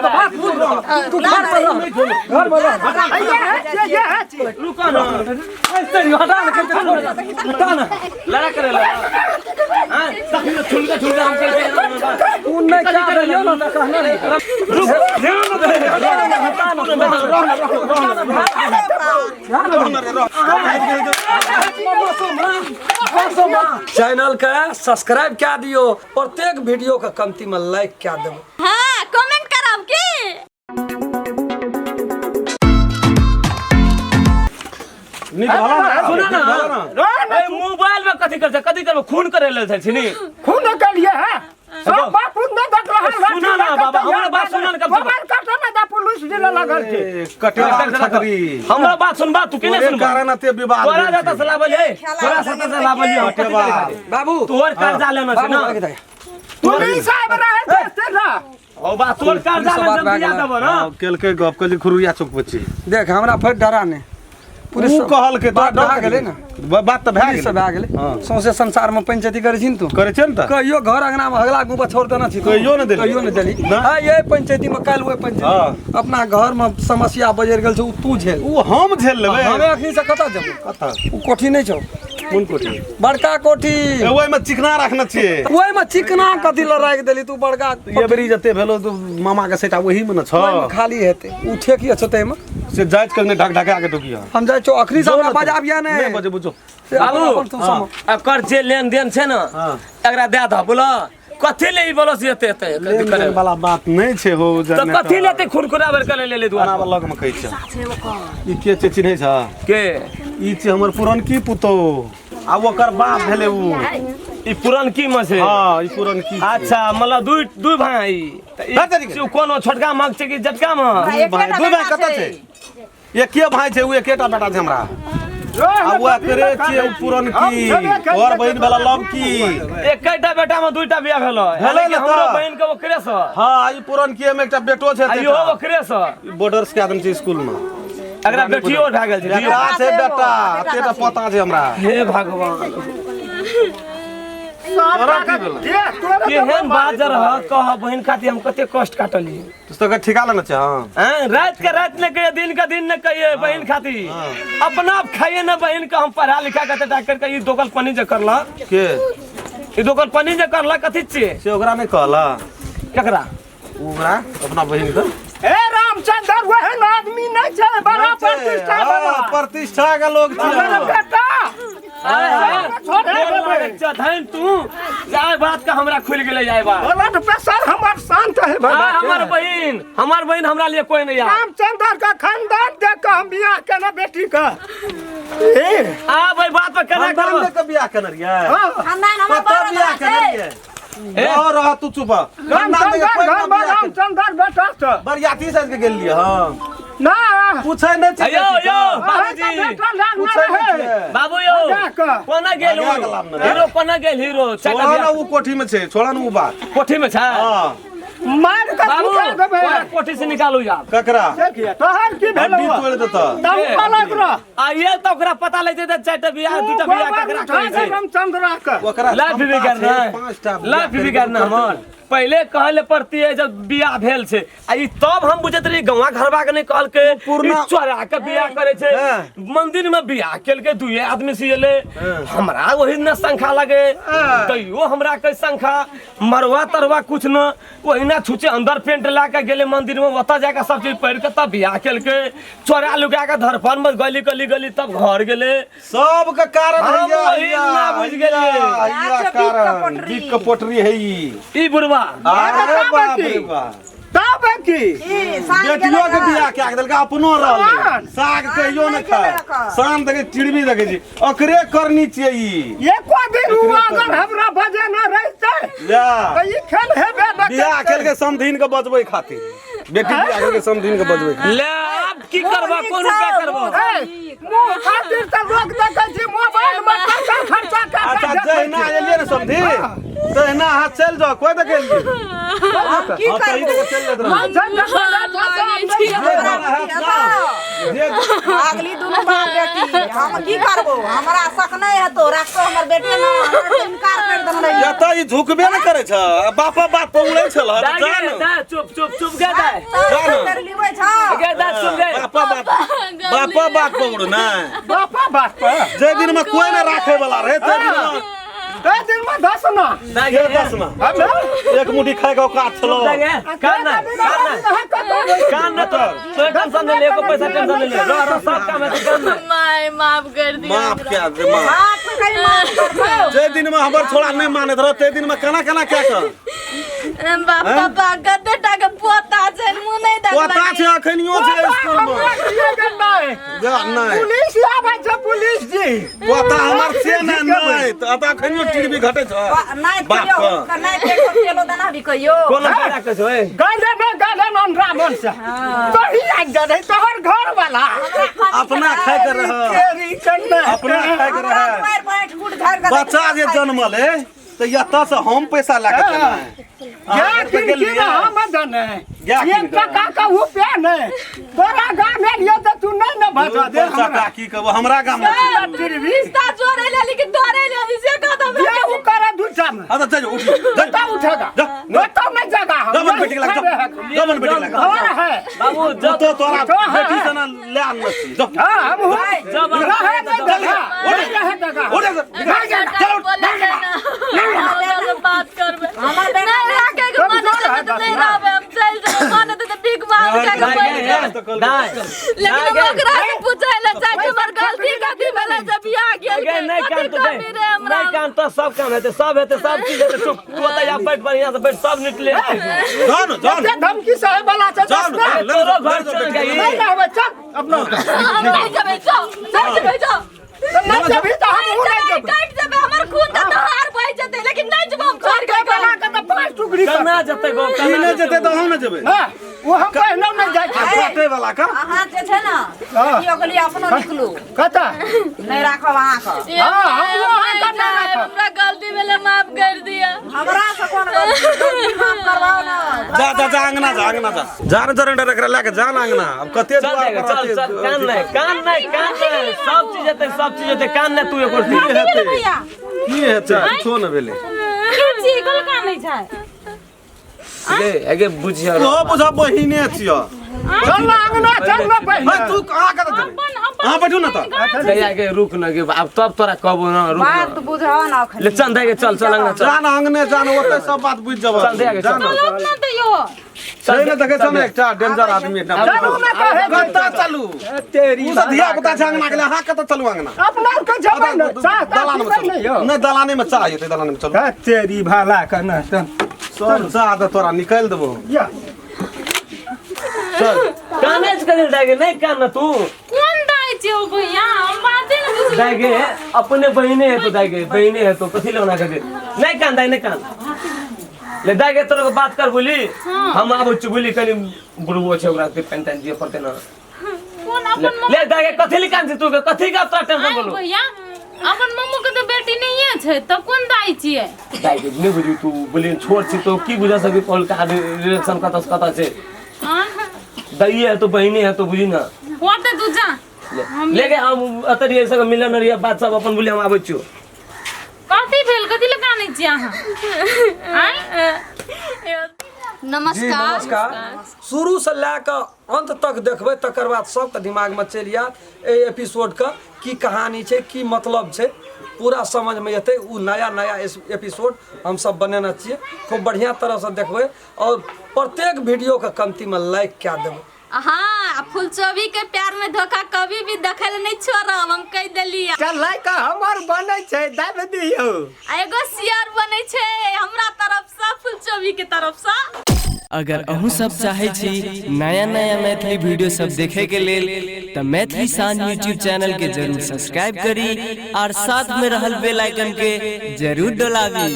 तो बात सुन तू घर पर रह, घर पर रह। ये है छी। रुको ना। ऐसे ही हटा ना, करके छोड़ हटा ना। लड़ा करे लड़ा। हां, तखन छुलका छुलका हम चलते। तू नहीं क्या रहियो ना तो कहना नहीं। रुक, ध्यान दे। हटा ना, रह ना। चैनल के सब्सक्राइब क्या दियो, प्रत्येक वीडियो के कमती में लाइक क्या देबो। हाँ, कमेंट करब की। नीक भला ना। सुना ना। नीक भला ना। ए, मोबाइल में कथी कर कथी करबो? खून करे लेल छै नी। खून के लिए है सब बाप न देख रहल। सुना ना बाबा, हमर बात सुना ना कम से कम। मोबाइल काटो ना दा, पुलिस जिला लगल छै। ए, कटेवाल छतरी। हमरा बात सुनबा तू के नहीं तोरे सुनबा? कारण एते विवाद तोरा भेल जाता छै। से लाबल है, तोरा सता से लाबल है। कटेवाल। बाबू। तोहर कर्जा लेना छै ना। बाबू, आगे। पुलिस आबि रहल छै से ना। ओ बात, तोहर कर्जा पुलिस लेना बात भए दिया गेलै। देबो ना। हाँ, केलकै गप, कहली खुरुया चौक पर छी। देख, हमरा फेर डरा नहि। पुलिस ऊ कहलकै तोरा बात डर भए गेलै ने। बात तऽ भए पुलिस गेलै। भए गेलै। हाँ। सौंसे संसार में पंचायती करै छी ने तू? करै छै ने तऽ। कहियो घर अंगना में अगला गुबा छोड़ देना छी तू? कहियो ने देली। कहियो ने देली। ना। हाँ, ये पंचायती में काल्हि ओहि पंचायती। हाँ। अपना घर में समस्या बजरि गेल छै, उ तू झेल। ऊ हम झेल लेबै। हमे अखनी से कतऽ जेबै? कतऽ? उ कोठी नहि छौ? कोन कोठी? बड़का कोठी। ए, ओहिमे चिकना रखने छियै। ओहिमे चिकना कथी लए राखि देली तू बड़का? ये बेरी जते भेलो तो मामा के सेटा ओही में न छौ। ओहिमे खाली हेतै, उ ठेकी छौ ताहिमे। से जाइत के ढक ढका के ढुकिया। हम जाइ छौ अखनी से, हमरा बजाबिया नहि नहि। बजेबो जो। से बाबू, अपन तू सम। एकर जे लेन देन छै ने, हाँ। एकरा दए दह बोला। कथी ले ई बोलो से एते एते लेन करे? देन वाला बात नहि छै हो। तऽ कथी लेते खून खुना बेर करे ले ले दुआर आना लग में कहै छै। ई के छै, चिन्है छ? के? ई छै हमर पुरनकी पुतोह आ ओकर बाप भेलै ऊ। ई पुरनकी में छै? हाँ, ई पुरनकी छै। अच्छा, मतलब दुई दुई भाई तऽ ई हट तरीके। से कोनो छोटका मग छै कि जटका मग? दू भाई, दू भाई कतऽ छै? एके भाई छै ऊ, एकेटा बेटा छै हमरा आ उ एकरे छियै उ पुरनकी और बहिन भेला लवकी। एकेटा बेटा में दुईटा बियाह भेलो? भेलै ने हमरो तऽ। बहिन के ओकरे से। हाँ, ई पुरनकी में एकटा बेटो छै। आ इहो ओकरे से। बॉर्डर के आदमी छै स्कूल में। एकरा बेटियो और भए गेल छै। बेटा छै, बेटा एतेटा पोता छै हमरा। हे भगवान! तोरा की भेलै? केहन बात रह कह, बहिन खातिर हम कते कष्ट काटलियै। तू तो ठिका लेना छै। हाँ। हैं, रात के रात ने कहिए, दिन के दिन ने कहिए, बहिन खातिर अपना आप खाइए ना। बहिन के हम पढ़ा लिखा के डॉक्टर के ई दोगल पनी जे करला। के? ई दोगल पनी जे करला, कथी छियै? से ओकरा नहि कहला? केकरा? ओकरा, अपना बहिन के। हे रामचंद्र, ओहन आदमी नहीं छै, बड़ा प्रतिष्ठा वाला। हाँ, प्रतिष्ठा के लोग हमर छियै। बेटा छोड़े देबै। धन तू जाय, बात का हमरा खुलि गेलै जाय बात। ब्लड प्रेशर हमर शांत है आ, बाबा। हमर बहिन, हमर बहिन हमरा लिए कोई नहीं यार। रामचंद्र का खानदान देख के हम बियाह केना बेटी का। ए आ भाई, बात पर केना खानदान करब? ले के बियाह केने रहियै? हाँ। खानदान हमर कतऽ बड़ बियाह केने छै। रहियै? रह रह तू चुप। खानदान ले के रामचंद्र कोई घर ना में बियाह केने। रामचंद्र बेटा से बरियाती साइज के गेल रहियै हम। ना। पूछै नहि छियै। यो यो अहाँ के बाबूजी। बेटा लाग पूछै ना नहि रहे। छियै। बाबू यो। भगा कऽ। कोना गेल भगा कऽ लाब ने रे। हीरो? कोना गेल हीरो? छोड़ा ने, उ कोठी में छै, छोड़ा ने उ बात। कोठी में छै? हाँ। मार के बाबू, सुखा देबै। ओकरा कोठी से निकालू यार। ककरा? देखिए, तोहर की भेलौ? हड्डी तोड़ि देतऽ। तब पलक रह। आ ये तऽ ओकरा पता लगतै तऽ चारिटा बियाह, दूटा बियाह गोबर ककरा उठा करै के छै। रामचंद्र के ओकरा लाइफ क्षमता बिगाड़ना छै, पाँचटा बियाह लाइफ बिगाड़ना हमर। पहिले कहले पड़ती है जब बियाह भेल छै आ ई तब हम बुझैत रही गौवा घरबा के नहीं कहलकै। पूर्णा- ई चोरा के बियाह करे छै। हाँ। मंदिर में बियाह केलकै, दुए आदमी से एलै। हमरा वही न शंखा लगे, तैयो हमरा के शंखा मरवा तरवा कुछ न, ओहिना छुचे अंदर पेंट ला के गेलै मंदिर में, ओतऽ जाके सब चीज पहिर के तब बियाह केलकै। चोरा लुका के धरफन में गली गली गली तब घर गेलै। सबके कारण हम हैया, वही हैया, ना बुझि गेलियै। हैया, हैया। अच्छा, बीक के कारण पोटरी। बीक के पोटरी है ई। ई बुढ़वा। अरे बाप रे बाप! तब की? ई साँझ बेटियो गेलै के बियाह कए के देलकै, अपनो रहलै। शान। साग कहियो ने नहि खाय। केलक। शान देखै, चिड़बी देखै छी, ओकरे करनी छियै ई। एको दिन उ अगर हमरा बजे न रहितै जा। तऽ ई खेल हेबे न बियाह करतै। केलकै समधिन के बजबै खातिर, बेटी बियाह केलकै समधिन के बजबै खातिर। ले, आब की करबा? कोन उपाय करबा? ए, मुँह खातिर तऽ लोक देखै छी मोबाइल में टका खर्चा कऽ अच्छा कऽ देखै जहिना छै। एलियै ने समधि, तहिना अहाँ चलि जाउ। कोइ देख एलियै? की हाँ, तही करबो? देख चलि जाइत रहू। जब देखबै तऽ जे भाड़ा हैत ना, अगली दुनू बाप बेटी हम की करबो हमरा शक नहीं हेतो राखतो हमर बेटे ना हमरा इनकार कर देने रहियो एतऽ ई झुकबे ने करै छ बापा बाप पर उड़ै छल दाय जा गे ने दाय चुप चुप चुप गे दाय जा ने। लिबै छ गे दाय चुप गे बापा बाप बापा बाप पर उड़ नै बापा बात पर जे दिन में कोई ने राखे वाला रहे ते दिन में ते दिन में दस ना दाय के गे दस ना एक मुट्ठी खाए के औकात छलो दाय गे कान ना कान ना कान ना तो तो टेंशन नहीं ले एको पैसा टेंशन नहीं ले रह रह सब काम है तो कान ना my माफ कर दिया माफ क्या दे माफ बाप कहीं माफ करबो जे दिन में हमर छोड़ा नहीं मानैत रह ते दिन में केना केना क्या कर बाप पापा कते टा के पोता छै मुंह नहीं पोता देखलक छै अखनियो छै स्कूल में जा नहीं पुलिस आबै छै पुलिस जी पोता हमर से ने नहीं तऽ एतऽ अखनियो टीवी घटै छ नहीं बाप कहियो के। नहीं देखो तेलो देना भी कहियो कोन पैदा के छो ए गले न गले न रामन से तोही आज जरे तोहर घर वाला अपना खाए के रह तेरी कन्ना अपना खाए के हमरा रह दुआरि पर ऐंठ कूट झाड़ि के बच्चा जे जनमल है तऽ एतऽ से हम पैसा लए के देबै या किन किन हम जाने या ये किन के। टका का रुपया नहीं तोरा गाँव में लियो तो तू नहीं न बचा दे पैसा हमरा की कहबो हमरा गाम में छै। फिर भी रिश्ता जोड़े ले लेकिन तोड़े ले अभी से कह दो ये उ करे दूसरा में हाँ तऽ चल उठ जा बताओ उठेगा जा। बताओ नहीं जगह हम जा मन बेटी के लग जा जा मन बेटी के लग और है बाबू तू जब तो तोरा तो है। बेटी से ना ले आनने छी जा हाँ हम हूँ जब रहे नहीं जगह नहीं रहे जगह उठ जा चलो बात करबे हमर बेटा नहीं राखे के मन कमजोर है है तो नहीं बात ना। रहबे हम चल जेबै मन है तो भीख मांग के दाय बैठ गे जेबै। दाय लेकिन हम ओकरा से पूछे ले चाहे कि हमर गलती कथी भेलै जे बियाह गेल गे नहीं कथी कान तो कमी रहे हमरा नहीं कान तो सब काम हेतै सब हेतै सब चीज हेतै चुप तू ओतऽ जा बैठ बढ़िया से बैठ सब निकले जा न जा न ये धमकी सहे वाला छै जा न, दस ना। ले तोरो जा, घर ले जा चल बेटी के गई। नहीं रहबे चल अपना हम नहीं जेबै जाओ नहीं जेबै जाओ नहीं जेबही तऽ हमहूँ नहीं जेबै कटि जेबै हमर खून के दहार बहि जेतै लेकिन नहीं जेबै हम छोड़ि के बना के तऽ पाँच टुकड़ी कर केना जेतै गो ई केना नहि जेतै तऽ हम नहि जेबै हाँ वो हम पहिनो नहीं जाइ छै काटे वाला का अहाँ जे छै ने बेटियो के लिए अपनो निकलू कतऽ नहीं राखब अहाँके हाँ, हमहूँ अहाँके नहि राखब। हमरा गलती भेलै माफ कर दिया हमरा से कोन गलती गलती माफ करबाउ ना जा जा जा अंगना जा अंगना जा जा ने जरेंडर एकरा लए के जा ने अंगना अब कते चल दुआर जाएगा पर चल रहतै, चल कान नहीं कान नहीं कान नहीं सब चीज हेतै सब चीज हेतै कान नहीं तू एको की चीज हेतै की हेतै किछो ने भेलै की छी गलका नहि छै गे आगे बुझिया तोहो बुझा बहिने छियऽ चल ना अंगना चल ना है पहिने तू कहाँ कतऽ जेबै अहाँ बैठू ने तऽ गया के रुक न गे अब तब तोरा कहबो ना रुक बात ना। बुझाओ ना अखन ले चल दे के चल चल अंगना चल जा ने अंगने जा ने ओतै सब बात बुझि जेबऽ चल दे आगे, जा चल। ने ना तैयो छै ने देखै छौ ने एकटा डेंजर आदमी एकटा चलू ना कहे कतऽ चलू तेरी उ सब धिया पुता छै अंगना गेलै अहाँ कतऽ चलू अंगना अपना के जेबै ने चाह ताह दलान में पीबै नहीं चलू यौ नहि दलाने में चाह हेतै दलाने में चलू हे तेरी भाला के ना चल चल चाह तऽ तोरा निकालि देबो या चल काने से कहिल दाय नहीं कान ना तू कोन दाय छै ओ भैया हम बाते ने बुझलियै दाय गे अपने बहिने है तो दाय गे बहिने है तो कथी लेना के नहीं कान दाय नहीं कान ले दाय गे तोरा के बात कर बोली हम आबै छी बोली कनी बुढ़बो छै ओकरा पेन तेन दिअ पड़तै ना कोन अपन ले ले दाय गे कथी ले कान छी तू कथी के तोरा टेंशन आइ बोलो भैया अपन मम्मू के तो बेटी नहीं छै तब कोन दाय छियै दाय गे नहीं बुझी तू बोली छोट छी तो की बुझा सकी पौल का रिलेशन कतऽ से कतऽ छै आँ? दैये है तो बहिने है तो बुझी ना होते तू जा ले गे हम अतऽ रहियै सब मिलन रहियै बात सब अपन बोली हम आबै छियौ कथी भेल कथी लए कानै छी अहाँ आँय जी नमस्कार शुरू से लए कऽ अंत तक देखबै तकर बाद सबके दिमागमे चलि आयत एहि एपिसोडके की कहानी छै की मतलब छै पूरा समझमे एतै। ओ नया नया एपिसोड हमसब बनेने छियै, खूब बढ़िआँ तरहसँ देखबै और प्रत्येक वीडियोके कमतीमे लाइक कए देबै। हाँ फुलचोभी के प्यार में धोखा कभी भी देखे ले नहीं छोड़ब हम कह देली। चल लाइक हमर बनै छै दाबि दियौ। आ एगो शेयर बनै छै हमरा तरफ से फुलचोभी के तरफ से। अगर अहूँ सब चाहे छी नया नया मैथिली वीडियो सब देखे के लेल त मैथिली शान यूट्यूब चैनल के जरूर सब्सक्राइब करी और साथ में रहल बेल आइकन के जरूर डोलाबी।